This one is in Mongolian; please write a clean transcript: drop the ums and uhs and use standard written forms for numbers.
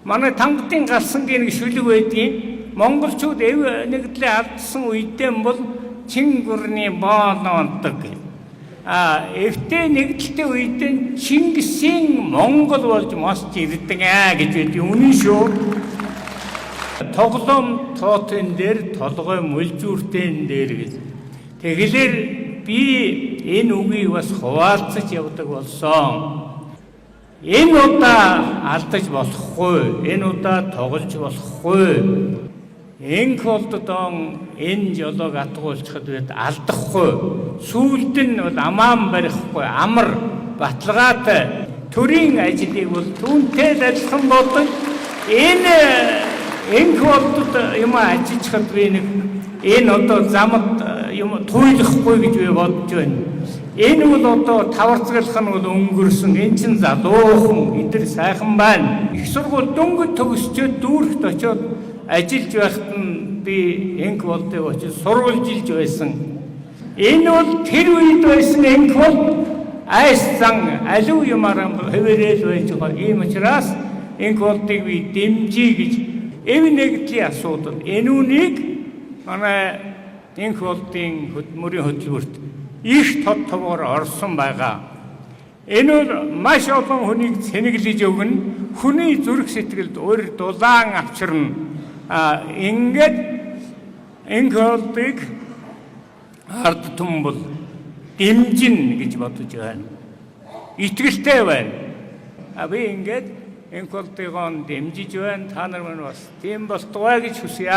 Манай тангадын галсангийн нэг шүлэг байдгийн монголчууд эв нэгдлээ алдсан үедээ бол Чингүрний боолондог гэх. А эвтэй нэгдэлтэй үед нь Чингисийн Монгол болж мосч ирдэг аа гэж байдаг. Үнэн шүү. Тоглоом тоотын дээр толгой мүлжүүртэн дээр гэж. Тэгэхээр би энэ үгийг бас хуваалцаж явдаг болсон. Энэ удаа алдаж болохгүй. Энэ удаа тоглож болохгүй. Энх болдон энэ жолоог атгуулчихад бид алдахгүй. Сүүлд нь бол амаан барихгүй, амар баталгаатай төрийн ажлыг бол түүнтэй л адилхан бодож энэ энх болдод юм ажиллахад би нэг энэ одоо замд юм туйлахгүй гэж би бодож байна. Энэ бол одоо таварцгалах нь бол өнгөрсөн. Энэ чинь залуухан эдэр сайхан байна. Их сургууль дөнгөж төгсчөөд дүүрэгт очиод ажиллаж байхад нь би энх болдыг очиж сурвалжилж байсан. Энэ бол тэр үед байсан энх бол айс зан алив юмараа хэвээрэл байж байгаа. Ийм учраас энх болдыг би дэмжий гэж эв нэгдлийн асуудал. Энэ үнийг манай энх болдын мөрийн хөтөлбөрт их тод товгоор орсон байгаа. Энэ бол маш олон хүнийг цэнэглэж өгнө. Хүний зүрх сэтгэлд өөр дулаан авчирна. А ингээд энх болдыг ард түмэн бол дэмжинэ гэж бодож байна. Итгэлтэй байна. А би ингээд энх болдыгоо дэмжиж байна. Та нар мань бас тийм болтугай гэж хүсье.